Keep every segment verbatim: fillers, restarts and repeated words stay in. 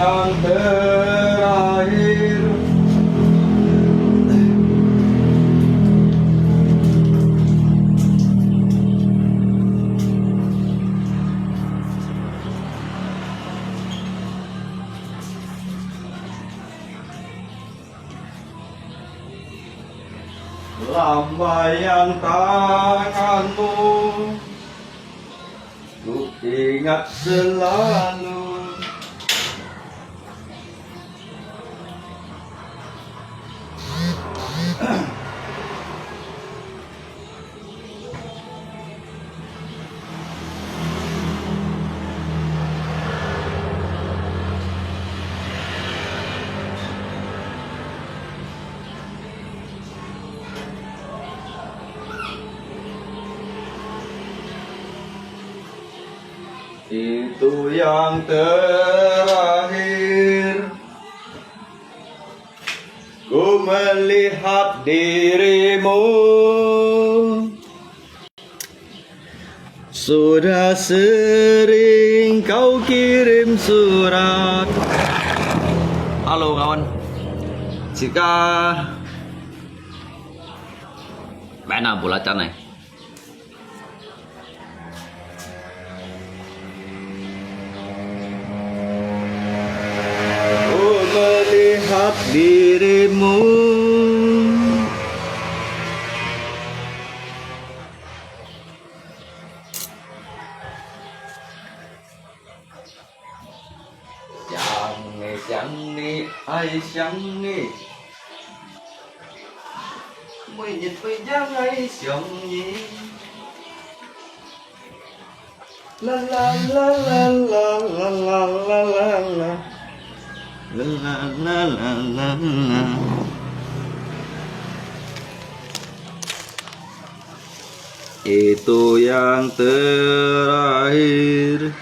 Yang terakhir. Lambaian tanganmu, ku ingat selalu. Itu yang terakhir. Ku melihat dirimu, sudah sering kau kirim surat. Halo kawan, jika mana bola canai. Ku melihat dirimu. Siang ni, siang ni, ai siang ni. Mui nit mui yang ai siang ni. La la la la la la la la la la. La la la la la la. Itu yang terakhir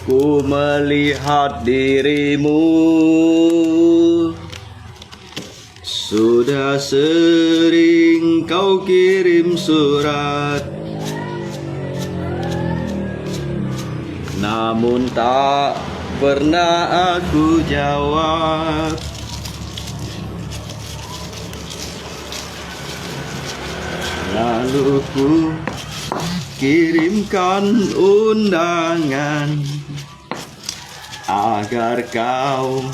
ku melihat dirimu. Sudah sering kau kirim surat, namun tak pernah aku jawab. Lalu ku kirimkan undangan agar kau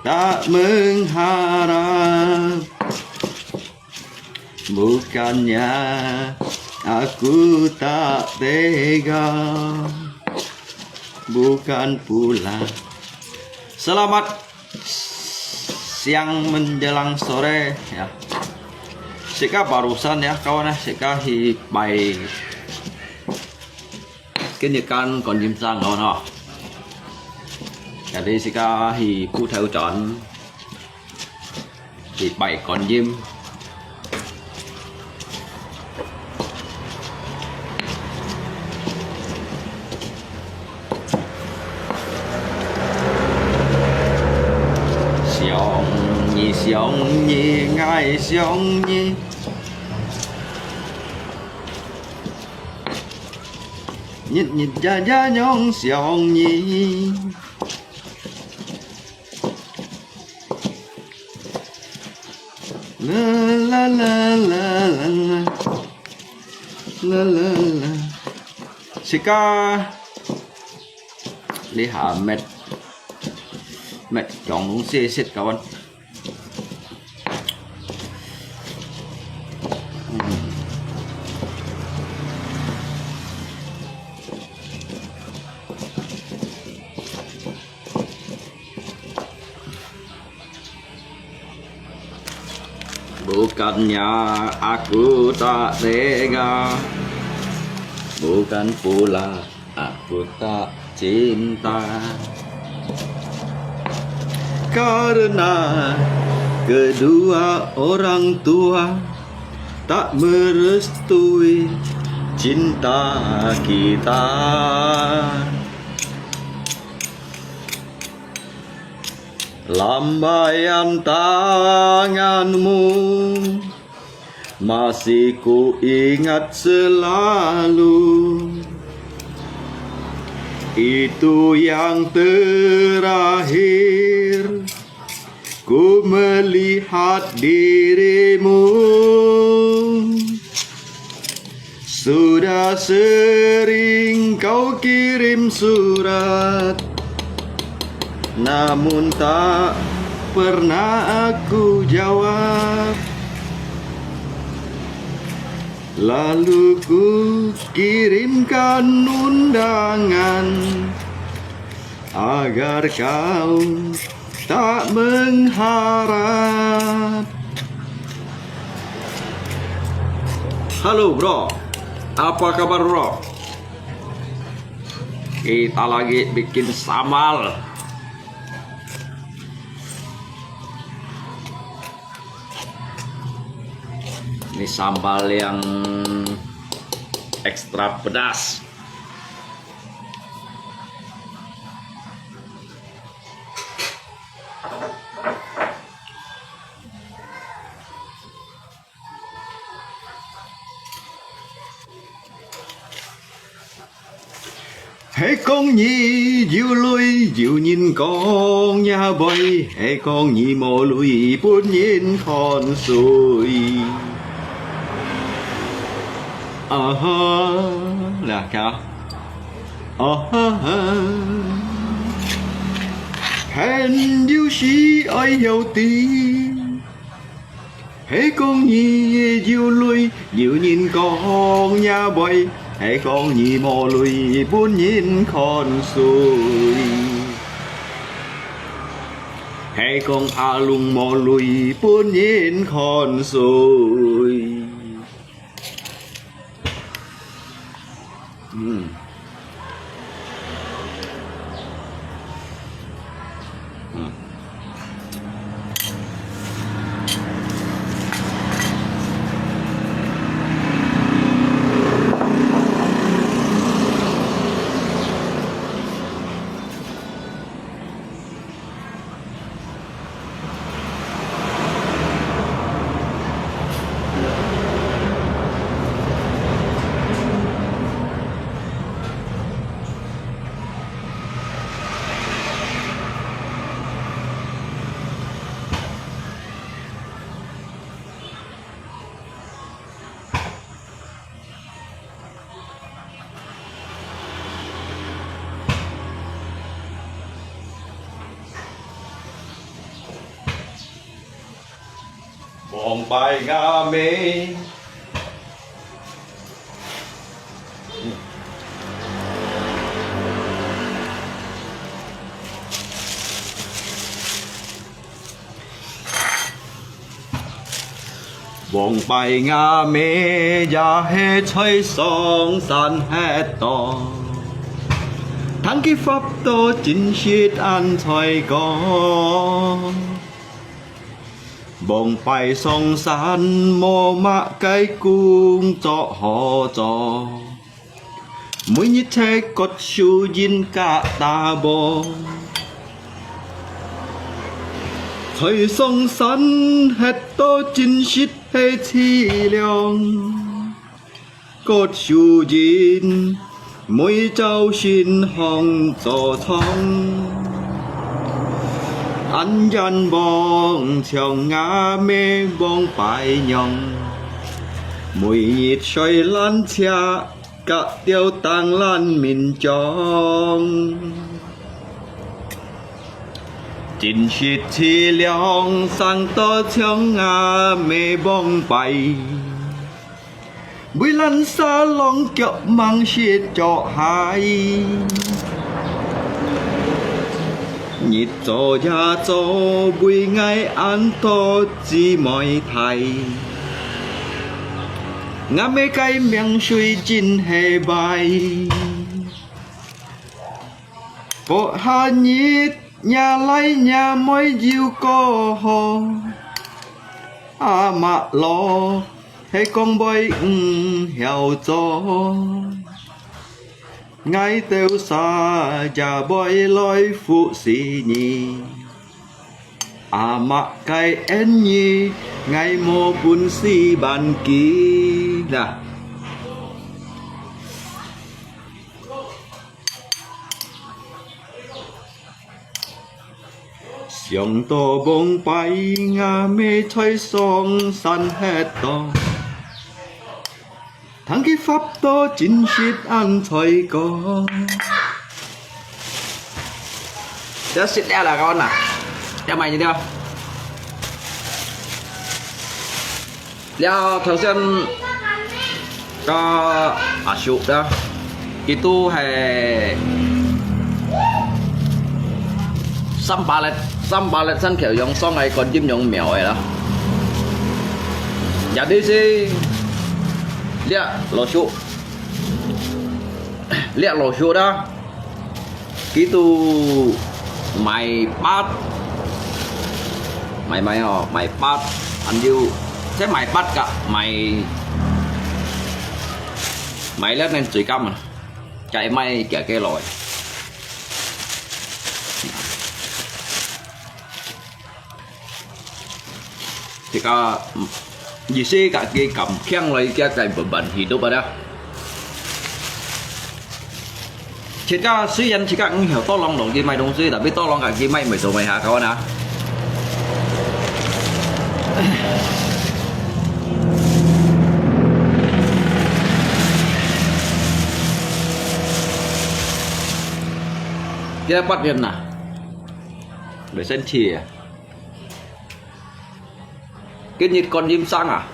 tak mengharap. Bukannya aku tak tega, bukan pula. Selamat siang menjelang sore, ya. Sika barusan ya, kawan ya, sika hi pai 跟日間趕尖山講哦，人哋自家去鋪頭轉，去拜觀音。想你，想你，愛想你。 日日夜夜仰想你。啦啦啦啦啦，啦啦啦。自家這下搣，搣強龍些些个穩。 Bukannya aku tak tega, bukan pula aku tak cinta. Karena kedua orang tua tak merestui cinta kita. Lambaian tanganmu masih ku ingat selalu. Itu yang terakhir ku melihat dirimu. Sudah sering kau kirim surat, namun tak pernah aku jawab. Lalu ku kirimkan undangan agar kau tak mengharap. Halo, bro, apa kabar, bro? Kita lagi bikin sambal. Ini sambal yang ekstra pedas. Hai kong你有鐳，有人講也會；hai kong你無鐳，分人看衰。啊哈，來，看啊。啊哈哈，朋友是愛曉得。 係講你有鐳，有人講也會；係講你無鐳，分人看衰。係講阿龍無鐳，分人看衰。 嗯。嗯。往擺吾姆，往擺吾姆也係在上山歇到，聽佢發到真實恁在講。 往擺上山無麼个工作好做，每日在割樹仁佮打禾。在上山歇到真實係淒涼。 割樹仁，每朝晨行早操，恁仰望像吾姆往擺樣，每日睡懶車，佮吊燈懶眠將。真實淒涼，生到像吾姆往擺。 為懶沙浪腳吂識著鞋。日做夜做為𠊎恁多姊妹大，吾姆个命水真係壞。發下日若倈若妹有過好，阿嬤老 係講會毋曉做，𠊎兜儕也會來服侍你。阿嬤个恩義，𠊎無本事還佢啦。想到往擺，吾姆在上山歇到，聽佢發到真實恁在講。這食了啦，kawan啊，這買你了。 了頭先个阿叔啦，佢都係三百粒，三百粒三條用上个觀音用廟个啦。也就是這老叔，這老叔啦。 佢都賣八，賣賣哦，賣八，還有，這賣八个賣，賣了能最減啊，該賣幾幾耐。 自家，嗯，意思自家敢強來，自家个文文hidup啊。自家雖然自家毋曉tolong去買東西，tapi tolong自家買，買到買下，kawan啊。這八元呐，來生氣啊！ 今日觀音生啊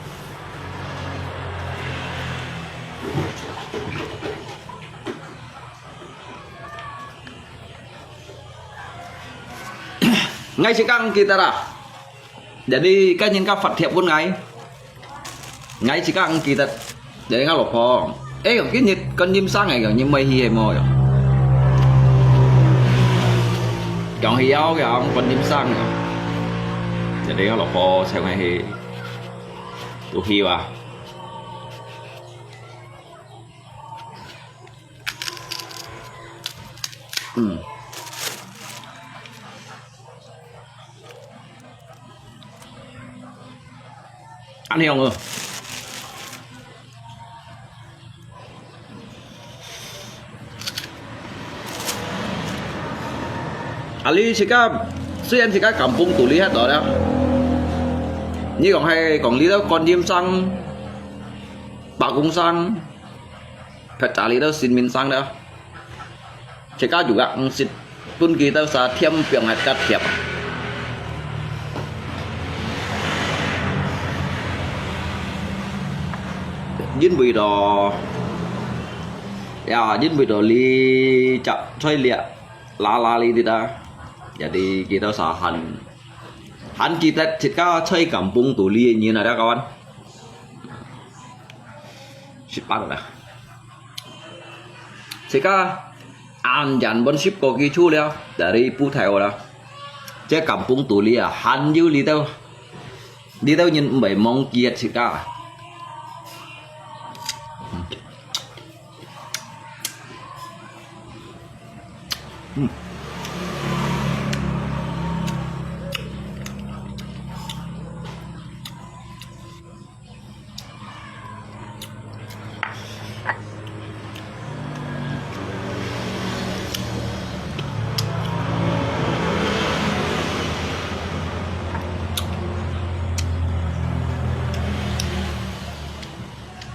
！𠊎自家毋記得啦。Jadi，該人家發帖分𠊎，𠊎自家毋記得。 Jadi𠊎老婆，欸，今日觀音生欸，你毋會去係無？講係愛講觀音生。Jadi𠊎老婆請𠊎去，都去啊。嗯。 恁樣哦。啊，你自家，雖然自家kampung肚裡歇到了，你講係講你兜觀音生、伯公生，別家裡兜神明生了。 自家juga毋識分佢兜儕添放核个貼。因為到，呀，因為到這隻在這拉拉裡底啊，jadi佢兜儕還，還記得自家在kampung肚裡个人啊，這kawan。 十八啦。自家恁遠分十個幾處了，dari Puteo啦。這kampung肚裡啊，還有這兜，這兜人毋會忘記自家。嗯。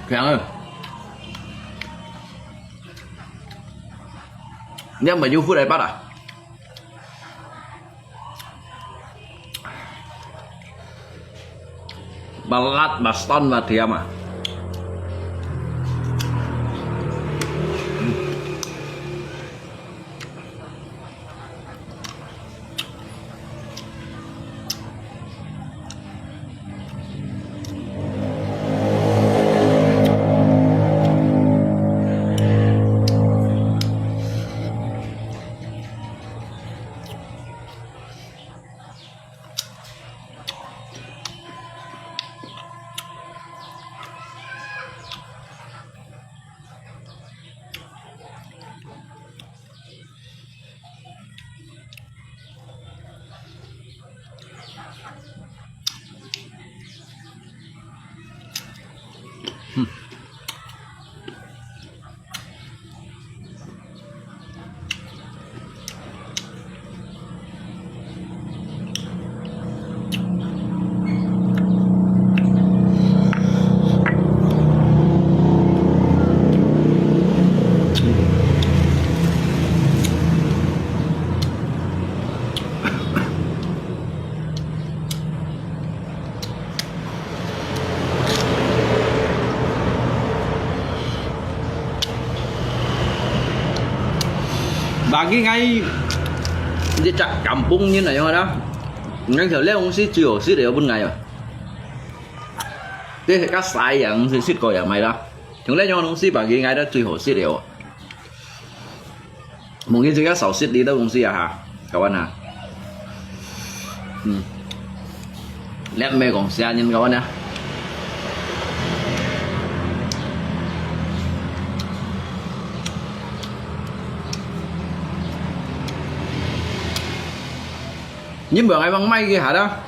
強啊！你還沒有回來吧啦？ Balat baston matiam ah. Bagi𠊎一隻甘榜人來講啦，𠊎條這東西最好食个分𠊎啊。這係較西洋東西，食過也買啦。像這樣東西，bagi𠊎都最好食个哦。 Mungkin自家少食呢兜東西啊哈，kawan啊。嗯，這毋係講笑人，kawan啊。你毋愛往買个下啦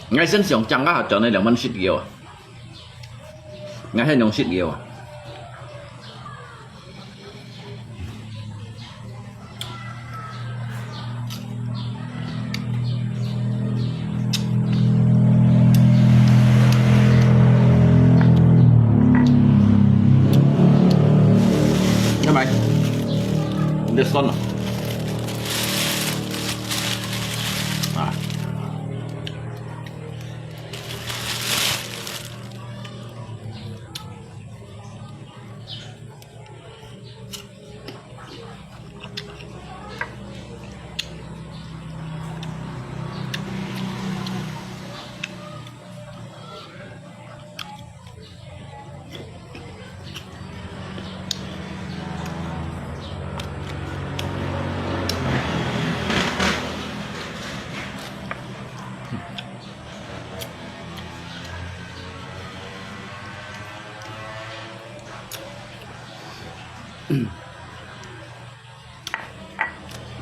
，𠊎先上漲啊，賺了兩萬十幾哦。 𠊎係用食料啊。拜拜。你算了。啊。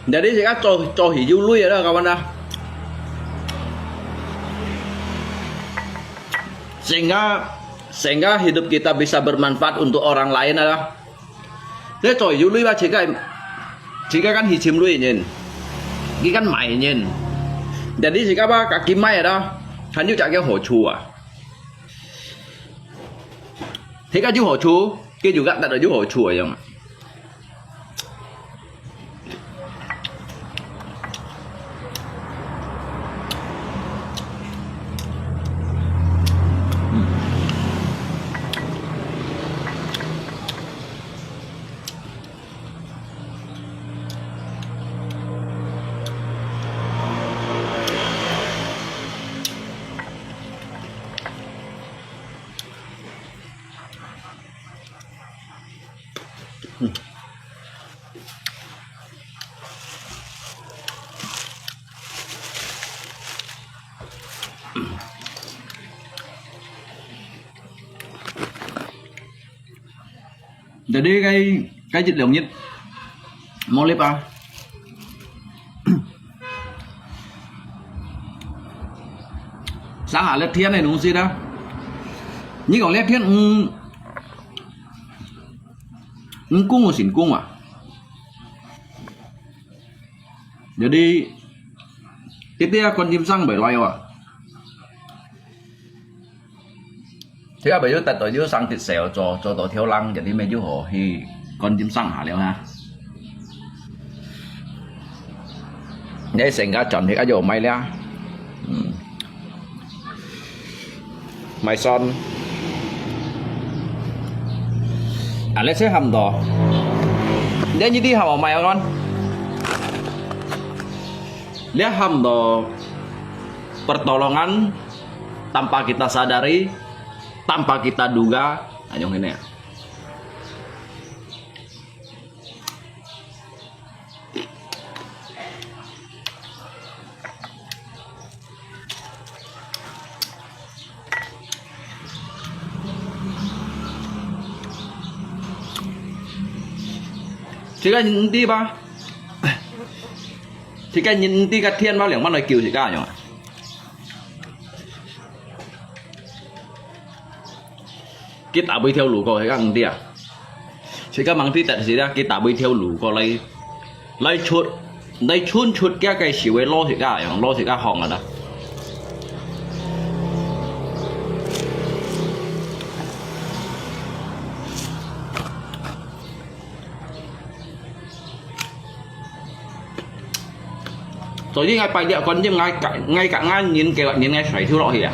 Jadi自家做，做戲有鐳个啦，kawan啊。Sehingga, sehingga hidup kita bisa bermanfaat untuk orang lain啊。這做戲有鐳啊，自家，自家kan去尋鐳人，佢kan買人。Jadi自家吧，自家買啦，還有自家个好處啊。自家有好處，佢就覺得有好處个樣啊。 Jadi該，該一兩日無力啊。上下熱天个東西啦，你講熱天，嗯，嗯，公有成功啊。Jadi，這啲啊，觀音生袂來啊。 這个朋友得到有上得手，做，做到跳浪，jadi乜有好去觀音山下了哈。你成家轉去啊，又買了，嗯，買山。啊，你先喊到，你呢啲喊我買安，你喊到pertolongan tanpa kita sadari, tanpa kita duga, nah, yang ini. Tiga nyendi ba? Tiga nyendi ka tian ba, liang mana kiu tiga yang. Kita 每條路過，係講毋對啊。自家吂知得係啦，佢打每條路過來，來出，來伸出佢个手个攞自家，用攞自家項啊啦。所以𠊎拜這觀音，𠊎，𠊎，𠊎人，𠊎人个水抽落去啊。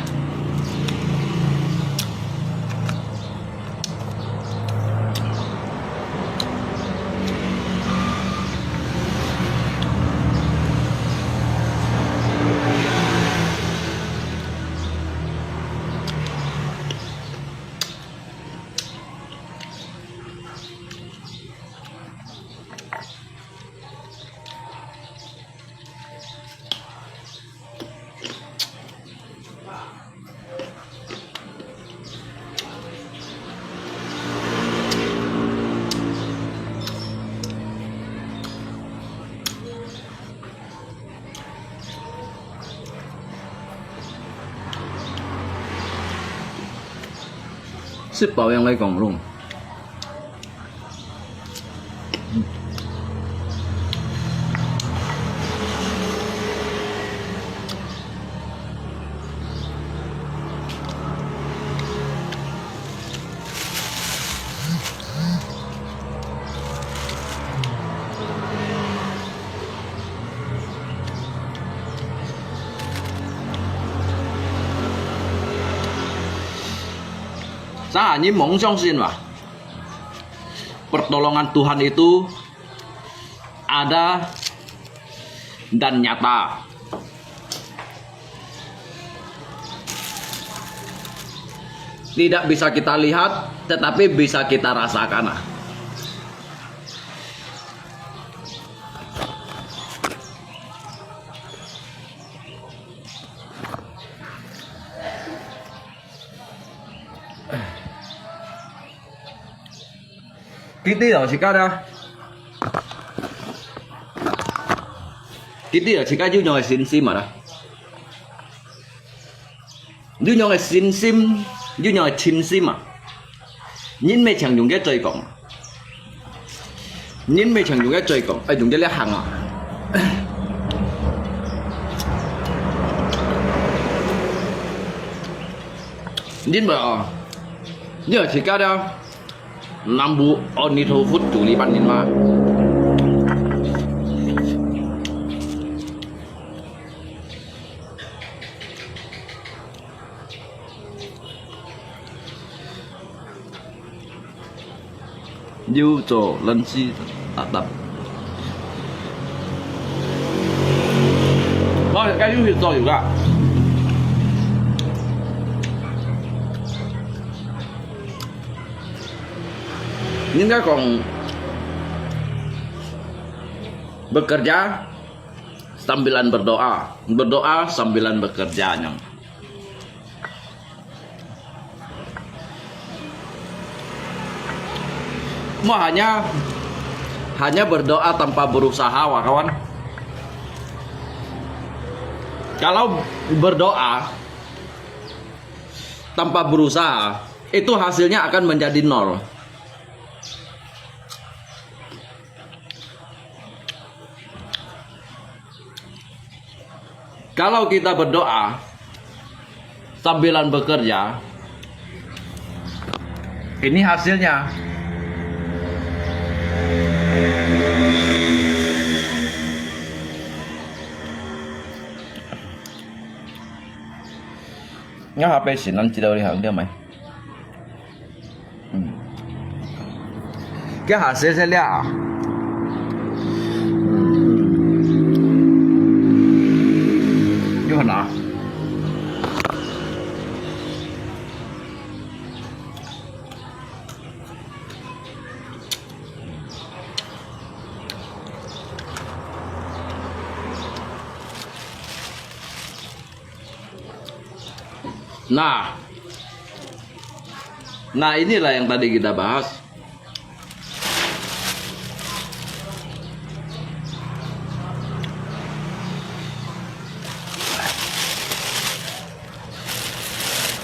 食飽樣來講咯。Saya ini mong相信吧。Pertolongan Tuhan itu ada dan nyata. Tidak bisa kita lihat, tetapi bisa kita rasakan. Kita ya, sikat ya. Kita ya, sikat有樣个信心嘛啦。有樣个信心，有樣个信心嘛。人乜常用个嘴講，人乜常用个嘴講，愛用个這行啊。人乜哦，你愛自家了。 Nam mô A Di Đà Phật, chủ lý bản nhân mà. Liu cho lân si ta tap. Bao nhiêu cái liu thì cho được à? 應該講，bekerja sambilan berdoa, berdoa sambilan bekerja 樣。Mo hanya hanya berdoa tanpa berusaha, wah kawan. Kalau berdoa tanpa berusaha, itu hasilnya akan menjadi nol. Kalau kita berdoa sambilan bekerja, ini hasilnya. Ngah apa sih nanti dari hang dia mai? Cái hạt sẽ sẽ lia à? Như hồi nọ. Nah, nah, inilah yang tadi kita bahas.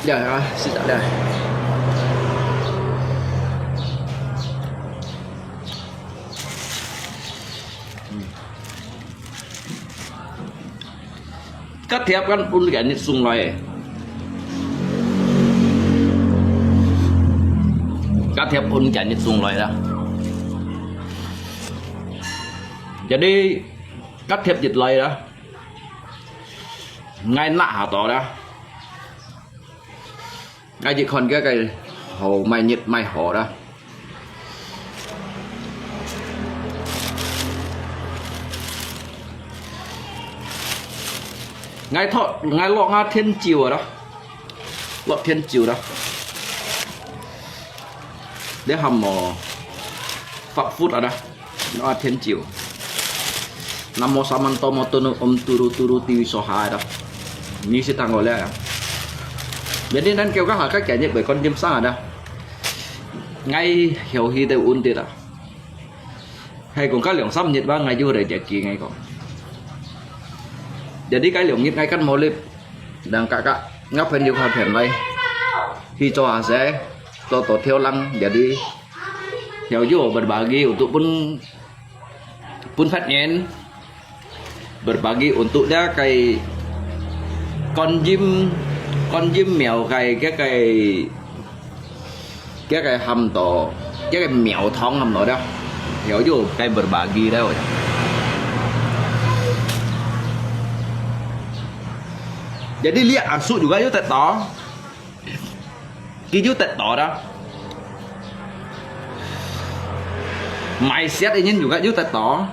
Ya, ya, sedap dah. Cắt thép kan ôn kẻ nhịt sung lòi. Cắt thép ôn kẻ nhịt sung lòi đó. Jadi cắt thép nhịt lòi đó. Ngai nạ hà tó đó. Ngai chỉ còn cái cái hồ mai nhịt mai hồ đó. Ngai thọ ngai lọ ngai thiên chiều đó. Lọ thiên chiều đó. Để hầm mò Pháp phút đó. Nó thiên chiều. Nam mô Samantha Motonu Om Turu Turu Tivi Soha đó. Ni si tang gọi là. Jadi nan kêu các hạt các kẻ nhịt bởi con chim sang đó. Ngay hiểu hi tê un tê đó. Hay cũng các lượng sắm nhịt ba ngay du để chạy kỳ ngay còn. Jadi cái lượng nhịt ngay cắt mò lip. Đang cả cả ngắp phèn yêu khai phèn đây. Hi cho hà sẽ. 做到跳浪，jadi 曉得 berbagi untuk pun pun phát ngàn, berbagi untuk 這个觀音觀音廟个个个个个喊到，个个廟堂喊到了，曉得个 berbagi 了。Jadi 這阿叔又个有得到。 佢有得到啦。賣食个人又个有得到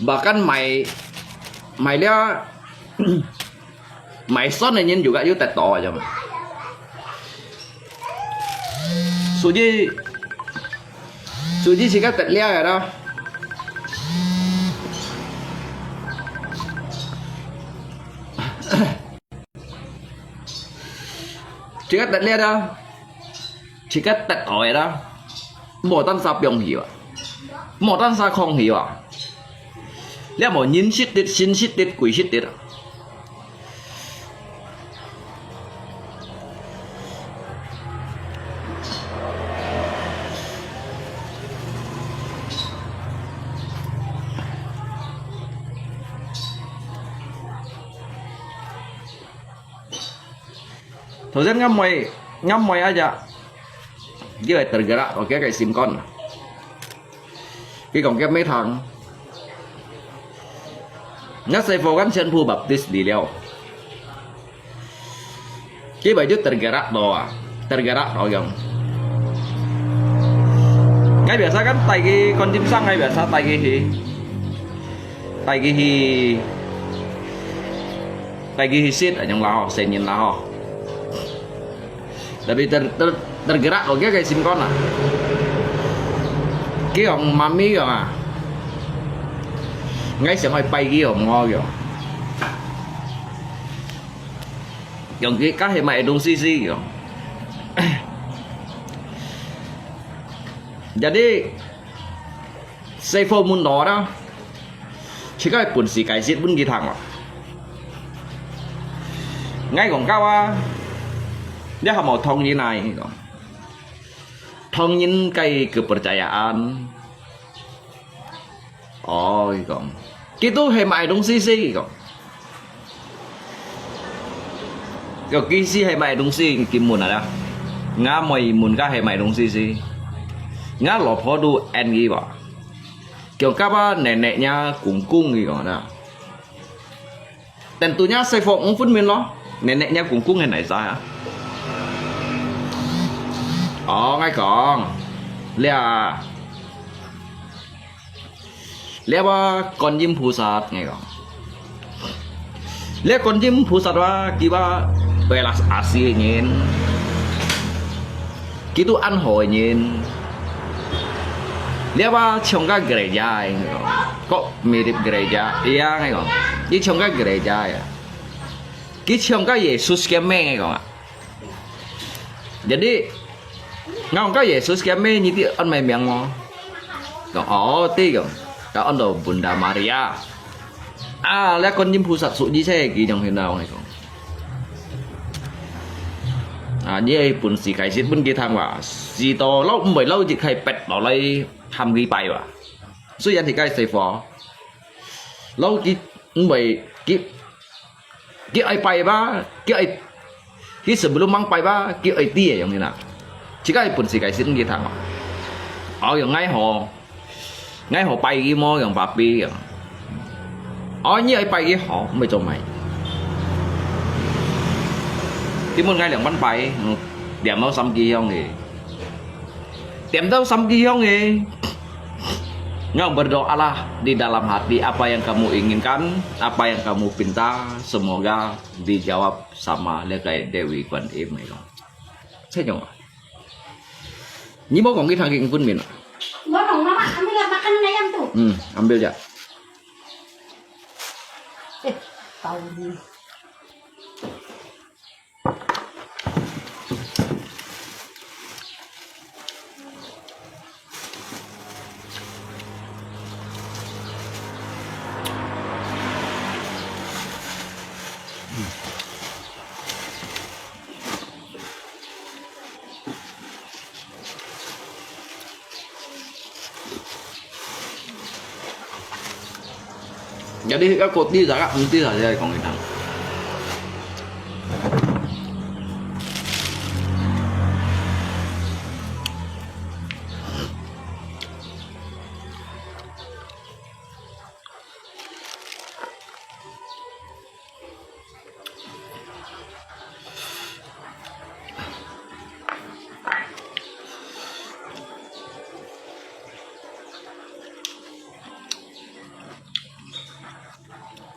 ，bahkan賣賣了賣蒜个人又个有得到啊，知道嗎？所以所以自家得了个啦。 自家得了啦，自家得到个啦，無單儕放棄啊，無單儕放棄啊，這無人食得，神食得，鬼食得啊。 頭先𠊎妹，𠊎妹啊，佢會tergerak到佢个心肝。佢講佢乜聽，𠊎細伙kan全部baptis đi了。佢會就tergerak到啊，tergerak到樣。𠊎biasa kan帶佢，觀音生，𠊎biasa帶佢去，帶佢去，帶佢去食，恁樣啦吼，細人啦吼。 Tapi ter ter tergerak到佢个心肝啊。佢講媽咪講啊，𠊎想愛拜佢哦，毋好講。講佢該係買東西先講。Jadi細伙問到啦，自家本事解釋分佢聽哦。𠊎講到啊，你還無唐人啊，佢講。唐人个kepercayaan。哦，佢講，佢都係買東西先，佢講。 Kau kisi hai mai dungsi kimun ada. Nga moi mun ka hai mai dungsi si. Nga lopho tu en ki ba. Kiong kapa neneknya kungkung ki kong ada. Tentunya sai fok ngfun min lo. Neneknya kungkung hai nai sa ya. Oh, ngai kong. Lia. 這個觀音菩薩，𠊎講。這觀音菩薩話，佢話belas asih个人，佢都恁好个人。這個像个gereja，𠊎講，kok mirip gereja，iya，𠊎講，佢像个gereja呀。佢像个Yesus个名，𠊎講啊。Jadi， Ngau ka Yesus kia me nyi ti an mai miang mo. Kong, oh, ti kong. Ka an do Bunda Maria. Ah, le Kuan Yin菩薩屬於這幾種形象來講。Ah, nyi ai pun si khai sit pun ki thang wa. Si to lau mboi lau jik khai pet lau lai ham ki pai wa. Su yan thì cái sai phó. Lau ki mboi ki Ki ai pai ba, ki ai, ki sebelum mang pai ba, ki ai ti yang ni na. Jika ai pun si kai sin ki thang. Au yang ngai ho. Ngai ho pai ki mo yang papi yang. Au nyi ai pai ki ho, mai cho mai. Ki mun ngai liang ban pai, diam mau sam ki yang ki. Tiêm tau sam ki hiong e. Ngau berdoalah di dalam hati apa yang kamu inginkan, apa yang kamu pinta, semoga dijawab sama le kai Dewi Kuan Im e kong. Sai nyong. Ni mau kong ki thang ki kun min. Ngomong, Mama, ambil lah makanan ayam tu. Hmm, ambil ya. Eh, tahu ni. Jadi, ya kopi, saya kopi saja kong idang.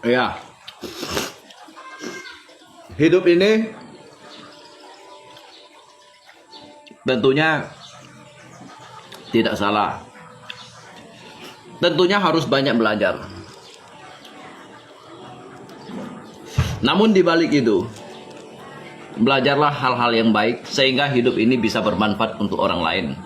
Ya. Hidup ini tentunya tidak salah. Tentunya harus banyak belajar. Namun di balik itu, belajarlah hal-hal yang baik sehingga hidup ini bisa bermanfaat untuk orang lain.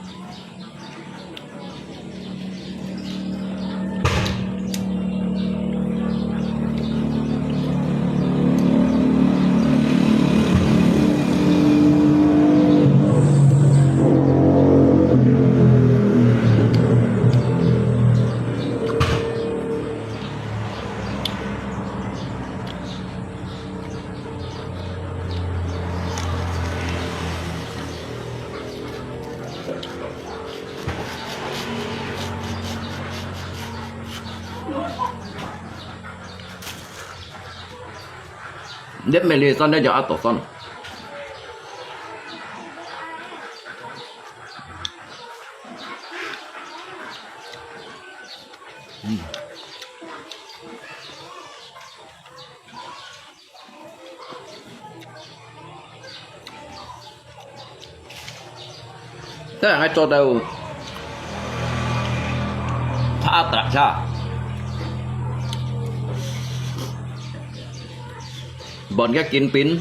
你每日三点钟啊，多少？嗯。 Tengah做到拍打下，望个金边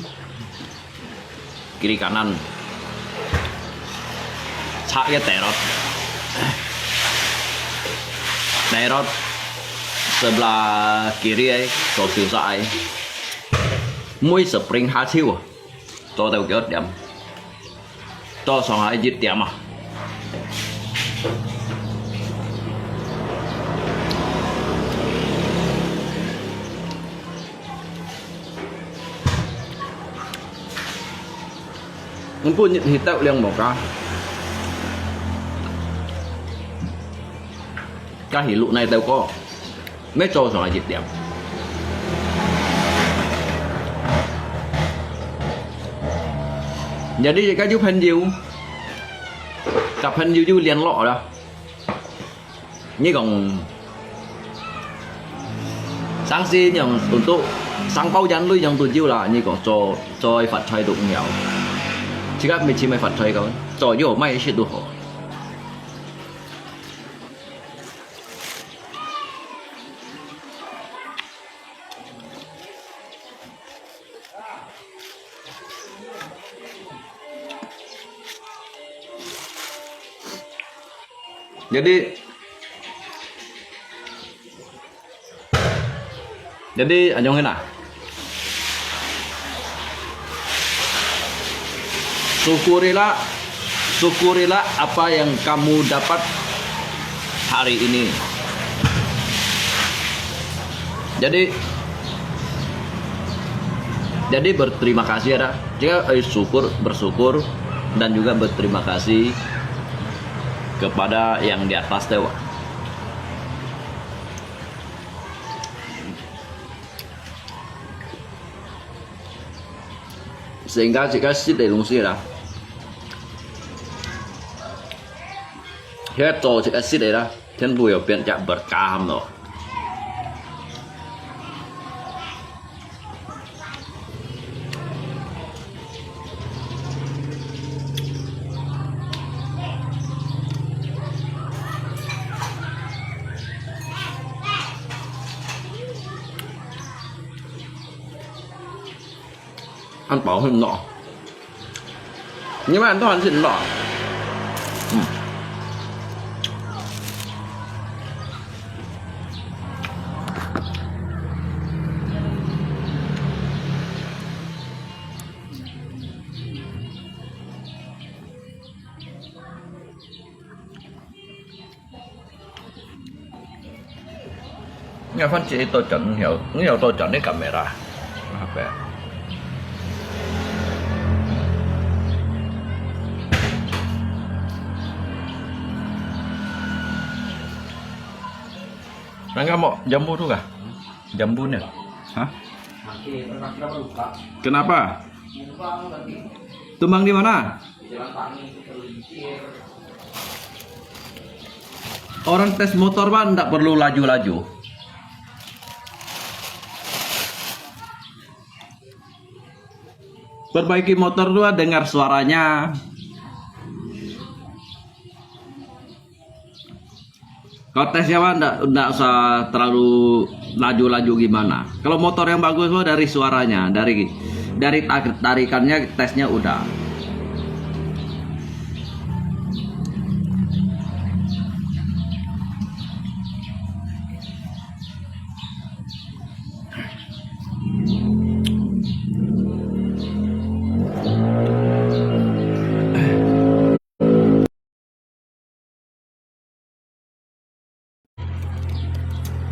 ，kiri kanan，插个terot。Terot sebelah kiri ai，做手勢ai。每spring下手啊，做到幾多點？ 到上下一點啊。你本日去到兩無家，該係錄哪兜歌？ 乜做上一點。Jadi，該有朋友，甲朋友有聯絡啦。你講，上次樣untuk上包眼淚樣都有啦。你講做，做發財都毋要，自家未曾買發財个，做有買食都好。 Jadi, jadi, anyong hina. Syukurilah, syukurilah apa yang kamu dapat hari ini. Jadi, jadi berterima kasih ada. Jika, eh, syukur, bersyukur dan juga berterima kasih kepada yang di atas tu. Sehingga自家食个東西啦，佢做自家食个啦，全部有變隻berkah咯。 恁飽很咯。你們都還是很咯。嗯。Nga fan ci to chọn nhiều, nhiều to chọn cái camera. Apa? Nang kamu jambu tu kah? Jambu ni. Hah? Kenapa? Tumbang di mana? Orang tes motor, Pak, ndak perlu laju-laju. Perbaiki motor tu, dengar suaranya. Kalau tesnya, Pak, ndak, ndak usah terlalu laju-laju gimana. Kalau motor yang bagus, Pak, dari suaranya, dari, dari tar-, tarikannya, tesnya udah.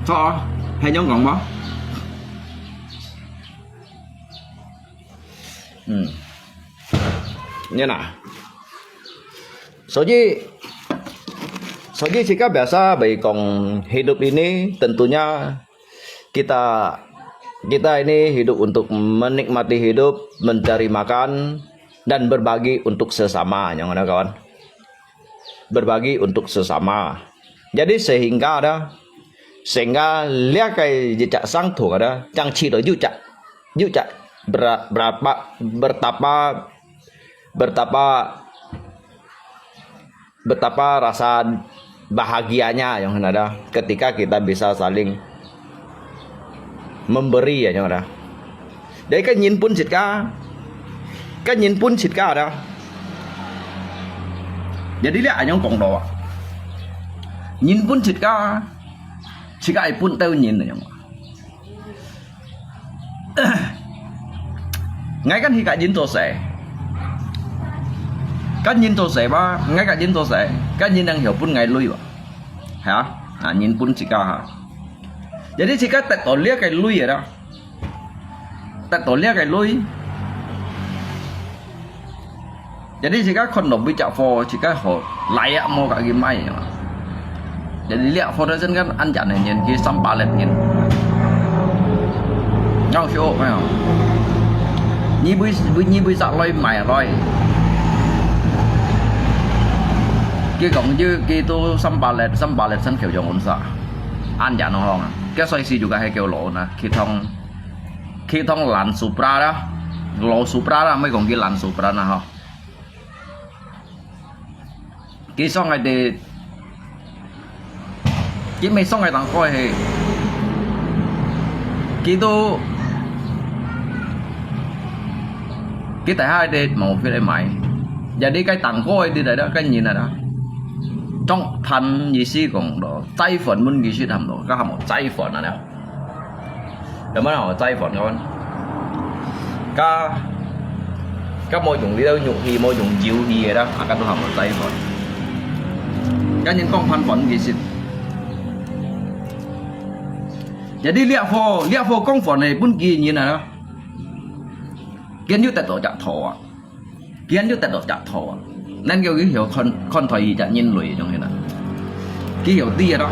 Sao? Hay nhông kong mah? Hmm. Ini nah. Soji, soji jika biasa bayi kong hidup ini tentunya kita, kita ini hidup untuk menikmati hidup, mencari makan, dan berbagi untuk sesama, yang mana kawan? Berbagi untuk sesama. Jadi sehingga ada, sehingga lihat kayak jejak sang tu ada, yang ciri juga, juga ber-, berapa, bertapa, bertapa betapa rasa bahagianya yang ada ketika kita bisa saling memberi ya yang ada. Jadi kan nyin pun sit ka, kan nyin pun sit ka ada. Jadi lihat anyong kong doa. Nyin pun sit ka, sit ka ai pun tau nyin yang. Ngai kan hi ka nyin to se. Kan nyin to se ba, ngai ka nyin to se. Kan nyin nang hio pun ngai lui ba. Ha? Ha, nyin pun sit ka ha. Jadi sit ka tet to lihat kai lui ya da. Tet to lihat kai lui. Jadi sit ka khon lo bui chak fo, sit ka ho lai ya mo ka ki mai. Jadi lihat fo da sen kan an jan ne nyen ki sam pa let nyen. Ngau sio mai. Ni bui bui ni bui sa loi mai loi. Ki kong ju ki tu sam pa let, sam pa let sen kheu jong un sa. An jan no hong. Ki soi si ju ka he keu lo na. Ki thong ki thong Land Supra da. Lo Supra da mai kong ki Land Supra na ho. Ki song ai de, ki mai song ai tang koi he. Ki tu, ki tai hai de mau fit ai mai. Jadi kai tang koi di dai da, kai nyin na da. Trong than yi si kong do, chai fon mun ki si tham do, ka ham chai fon na da. Lama na ho chai fon kawan. Ka, ka mo yung liu nyuk hi, mo yung jiu hi da, aka tu ham chai fon. Ka nyin kong phan fon ki sit. Jadi liak fo, liak fo kong fon ne pun ki nyin na. Kian yu tet to jak tho a. Kian yu tet to jak tho a. Nan kêu ki hio kon kon thoi jak nyin lui jong hi na. Ki hio ti a da.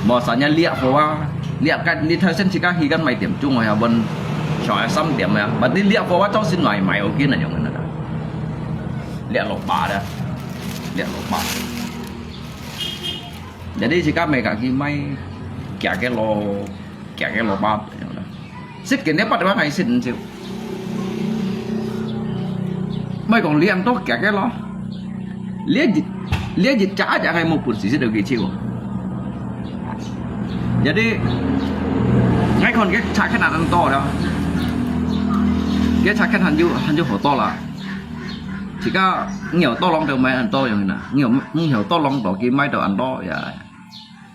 Mo sa nya liak fo a. Liak kan ni thai sen sit ka hi kan mai tiam chung a bon. Soi sam tiam a. But ni liak fo a chau sin mai mai o kin na jong na. Liak lo ba da. Liak lo ba. Jadi sit ka mai ka ki mai. Kia ke lo. Kia ke lo ba. Sit ke ne pat ba ngai sit nsiu. Mai kong liang to kia ke lo. Liang jit, liang jit cha cha ngai mo pun sit sit do ki chiu. Jadi ngai kon ke cha ke na an to da. Ke cha ke han ju han ju ho to la. Sit ka ngiu to long do mai an to yang na. Ngiu ngiu to long do ki mai do an to ya.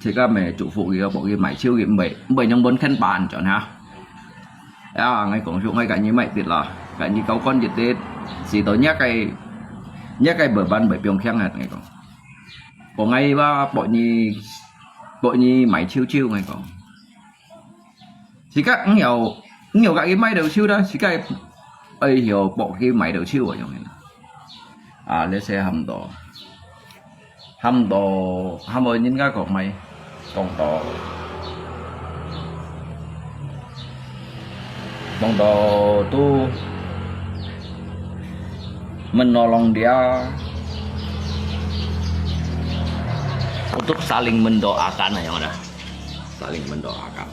Sit ka mai chu fu ki bo ki mai chiu ki mai mai nyong bon khen ban chon ha. Ya, ngai kong suk ngai ka nyi mai tit la. Ka nyi kau kon jit tit. Si to nya kai, nya kai bơ ban bơ piong khiang hat ngai kong. Bo ngai ba bo nyi, bo nyi mai chiu chiu ngai kong. 自家毋曉，毋曉家己買到手啦，自家愛曉博佢買到手啊，樣个。啊，這些喊到，喊到，喊到人家講買，講到，講到都menolong dia untuk saling mendoakan, ya, udah. Saling mendoakan.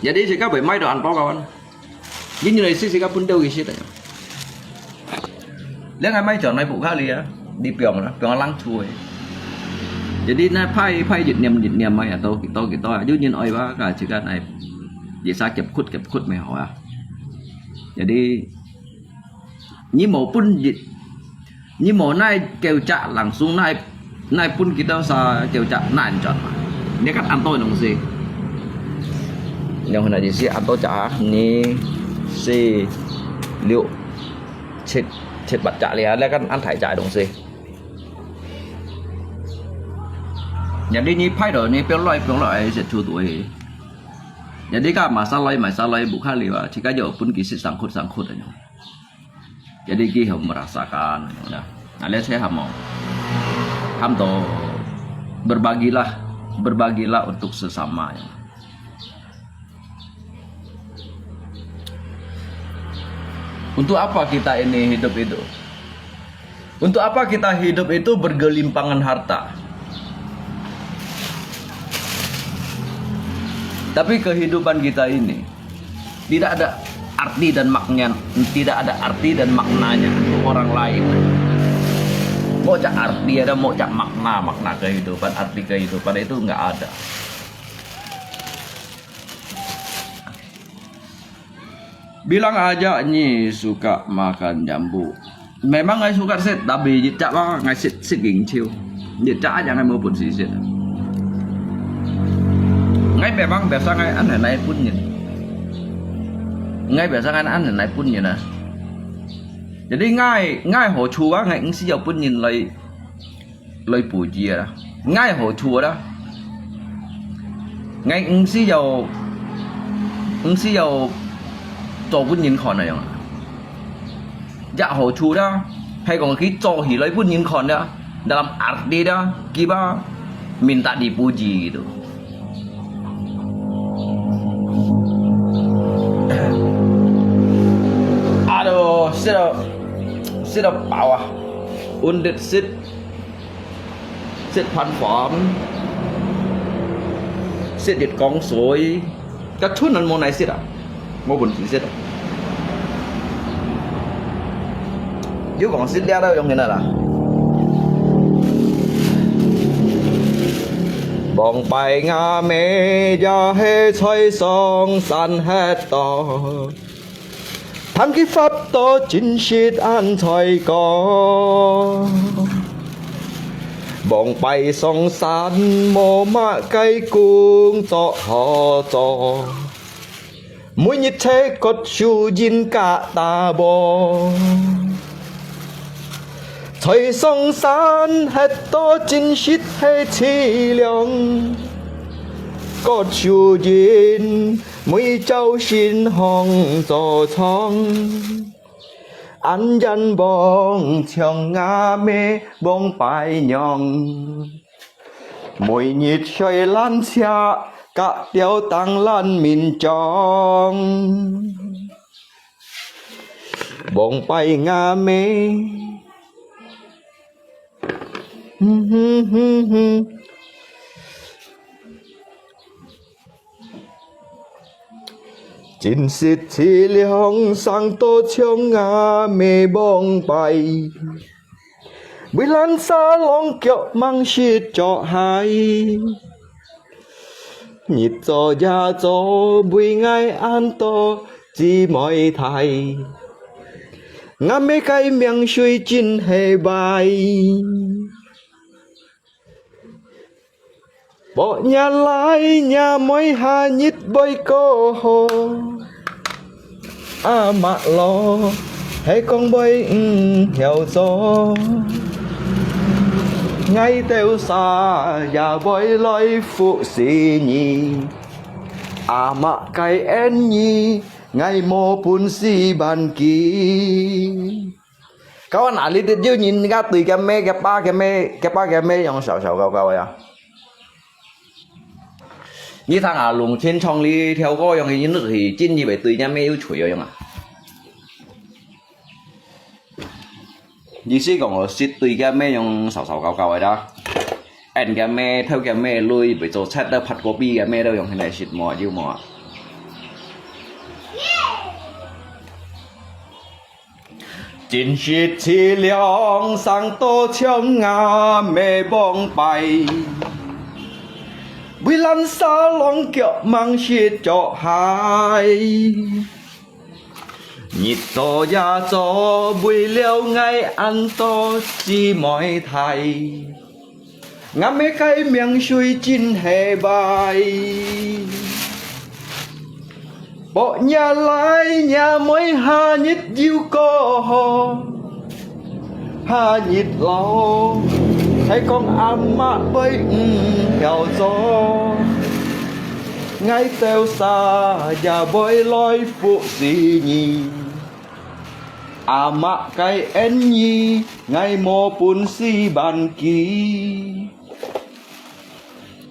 Jadi自家會買到恁多kawan。因為係自家本兜个事啊。你係買轉來屋下哩啊，你放啦，放冷處个。Jadi那派派一念一念啊，到到幾多啊，有人愛哇，个自家來，一下夾骨夾骨咪好啊。Jadi你無本事，你無哪个隻，langsung哪哪分佢兜儕隻哪轉嘛。你看恁多東西，你看那些恁多隻啊，二、四、六、七、七八隻了，你看恁大隻東西。Jadi你派到你放來放來，係出對。Jadi ka masalah masalah bukan liwa，自家有分佢識上課上課个。 Jadi kita merasakan, nah, nah, let's say hamo, ham to berbagilah, berbagilah untuk sesama. Untuk apa kita ini hidup itu? Untuk apa kita hidup itu bergelimpangan harta? Tapi kehidupan kita ini tidak ada arti dan maknanya, tidak ada arti dan maknanya untuk orang lain. Mau cak arti ada, mau cak makna, makna kehidupan, arti kehidupan itu nggak ada. Bilang aja nyi suka makan jambu. Memang ngai suka sit, tapi jit cak ba ngai sit sit ging chiu. Jit cak aja ngai mau pun sit sit. Ngai memang biasa ngai aneh nai pun nyin. Ngai biasa ngai aneh nai pun nyin ah. Jadi ngai ngai ho chu ba ngai ngsi yau pun nyin lai lai pu ji ah. Ngai ho chu da. Ngai ngsi yau ngsi yau cho pun nyin khon ah yong. Yak ho chu da. Hay kong ki cho hi lai pun nyin khon da. Dalam arti da kiba minta dipuji gitu. Aduh, sit up, sit up bawah. Undit sit. Sit phan phom, sit dit kong sui, ka chun an mo nai sit ah, mo bun sit ah. Yu kong sit lia da yong hin la. Bong pai nga me ya he choi song san het to. Thang ki fap to chin shit an choi ko. Bong pai song san mo ma kai kung cho ho cho. Mui nit che kot shu yin ka ta bo. Choi song san het to chin shit he chi liang. Kot shu yin 每朝晨紅早唱，恁樣望像阿姆望拜娘。每日睡懶車，隔條當懶眠將，望拜阿姆。 真實淒涼，生到像阿姆望拜。為懶沙浪腳mang實著鞋。日做夜做，為𠊎恁多姊妹大。阿姆个命水真係壞。 Pok nya lai nya moi ha nyit boi ko ho. Ama lo, he kong boi ng hiao zo. 𠊎兜儕也會來服侍你，阿媽个恩義，𠊎無本事還記。Kawan啊，你兜有人家對个咩，个爸个咩，个爸个咩樣笑笑搞搞个啊？你聽啊，龍青唱這條歌樣，佢人都係真以為對个咩有趣个樣啊？ 意思講哦，識對个咩樣笑笑搞搞个啦。恁个咩，偷个咩，鐳，為做賊个，拍過壁个咩，都用現在識無，有無啊？真實淒涼，生到像阿姆幫拜，為咱沙朗腳吂識著鞋。 日做夜做，為了𠊎恁多姊妹大，𠊎姆个命水真係壞。薄若倈若妹，下日又過好。 下日老，係講阿媽會毋曉做，𠊎兜儕也會來服侍你。阿媽个恩義，𠊎無本事還記。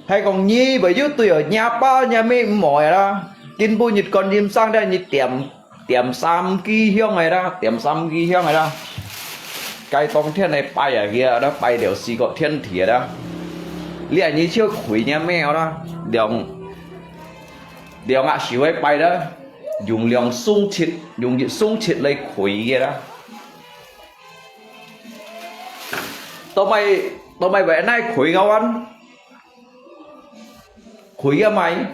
係講你會有對哦，若爸若姆毋愛啦，今晡日觀音生日你點 點三支香个啦，點三支香个啦。該當天个拜啊，去啊，拜了四個天地个啦。你啊，你就跪若姆啦，兩，兩下手个拜啦，用兩雙膝，用一雙膝來跪个啦。到尾，到尾會哪跪个完？ 佢个咪，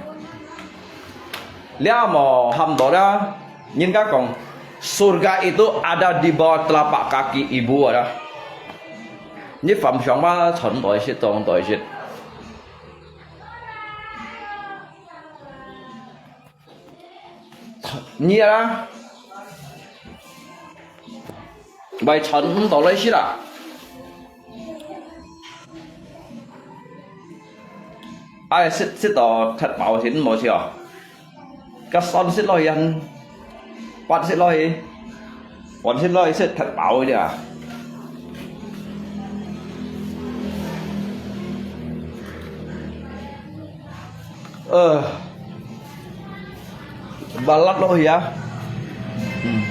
這無喊到啦。人家講，surga itu ada di bawah telapak kaki ibu啊啦。你凡想嘛，傳代識，傳代識。你啊啦，會傳毋到來識啦。 哎，食，食到忒飽先無笑。該酸食落去，還，八食落去，半食落去食忒飽个啊。呃。 Balat lo ya. Hmm.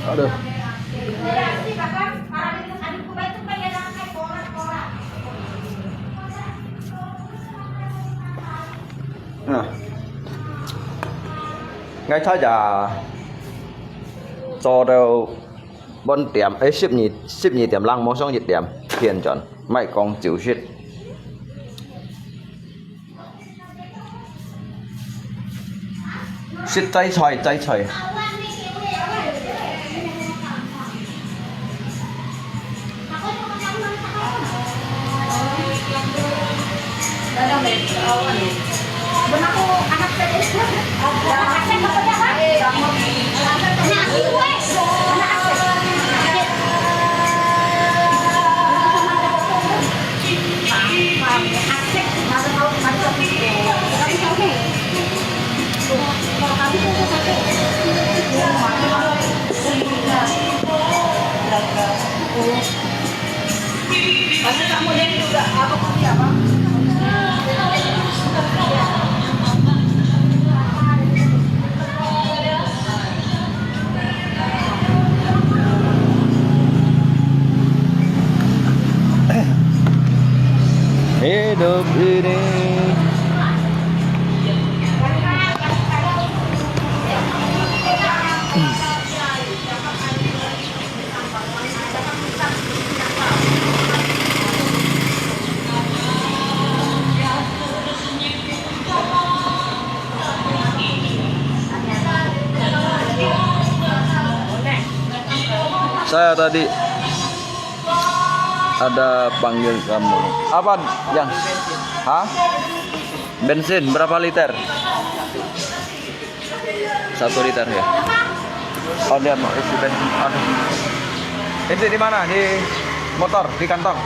Aduh. Nah. Ngay thai ya cho đâu bốn điểm, ấy, 十二, 十二點零，無上一點，天轉，莫講九十。 食齋菜，齋菜。Hidup ini. Saya tadi ada panggil kamu. Apa yang? Hah? Bensin berapa liter? Satu liter ya. Oh, dia mau isi bensin. Aduh. Isi di mana? Di motor, di kantong.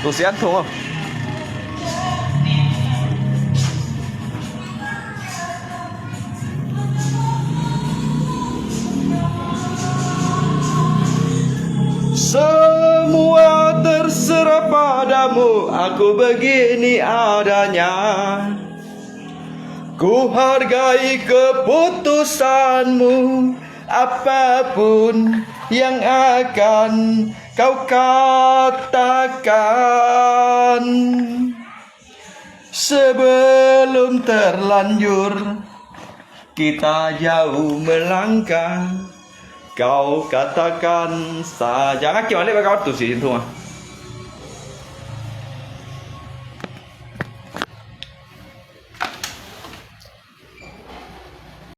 肚屎恁痛哦。 Semua terserah padamu, aku begini adanya. Ku hargai keputusanmu, apapun yang akan kau katakan. Sebelum terlanjur kita jauh melangkah, kau katakan saja. Ngaki malik baka waktu sih itu mah.